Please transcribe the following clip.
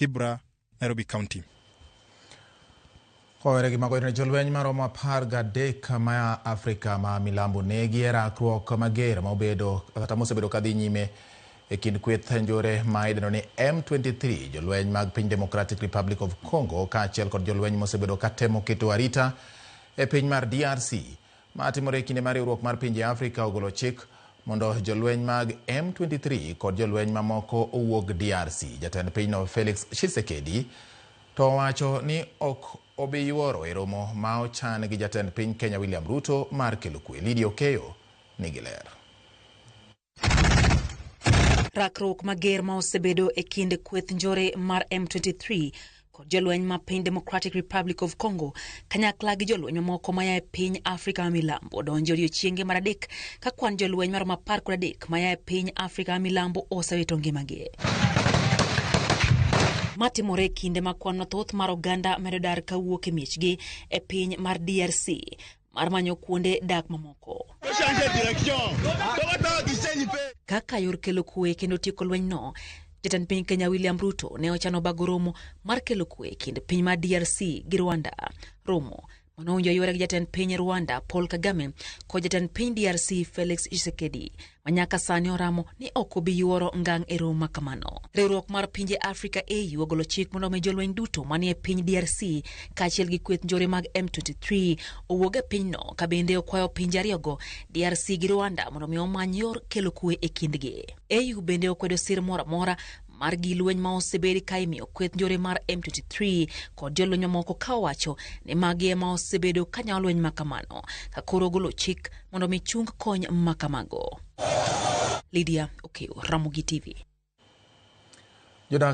Kibra, Nairobi County. Kowere gi mago ne jolweny maromo 13 ma Afrika ma milambo negi e rakruok mager ma obedo kata mosebedo kadhi nyime e kind kweth njore ma idendo ni M23, jolweny mag piny Democratic Republic of Congo kaachiel kod jolweny mosebedo katemo keto arita e piny mar DRC. Ma timore e kinde ma riwruok mar pinje Afrika ogolo chik mondo jolweny mag M23 kod jolweny mamoko owuog DRC. Jatend pinyno Felix Tshisekedi to owacho ni ok obi yuoro e romo ma ochan gi jatend piny Kenya William Ruto mar kelo kwe. Lydia Okeyo nigi ler. Rakruok mager ma osebedo e kind kweth njore mar M23 kod jolweny ma piny Democratic Republic of Congo kanyakla gi jolweny mamoko maya e piny Afrika ma milambo odonjo odiechienge mar adek ka kwan jolweny maromo 13 maya e piny Afrika ma milambo osewito ngimagi. Matimore e kinde ma kwan mathoth mar oganda medo dar kawuok e miechgi e piny mar DRC mar manyo kuonde dak mamoko. Kaka yor kelo kwe kendo tieko lwenyno, jatend piny Kenya William Ruto ne ochano bago romo mar kelo kwe kind piny mar DRC gi Rwanda. Romo mano owinjo yware gi jatend piny Rwanda Paul Kagame kod jatend piny DRC Felix Tshisekedi ma nyaka sani oramo ni ok obi yuoro ngang' e romo ma kamano. Riwruok mar pinje Afrika AU ogolo chik mondo omi jolweny duto manie piny DRC kaachiel gi kweth njore mag M23 owuog e pinyno ka bende okwayo pinje ariyogo DRC gi Rwanda mondo omi omany yor kelo kwe e kindgi. AU bende okwedo sir moro amora mar gi lweny ma osebed ka imiyo kweth njore mar M23 kod jolweny mamoko ka owacho ni magi ema osebedo ka nyawo lweny ma kamano ka koro ogolo chik mondo mi chung kony ma kamago. Lydia Okeyo, Ramogi TV. Jodak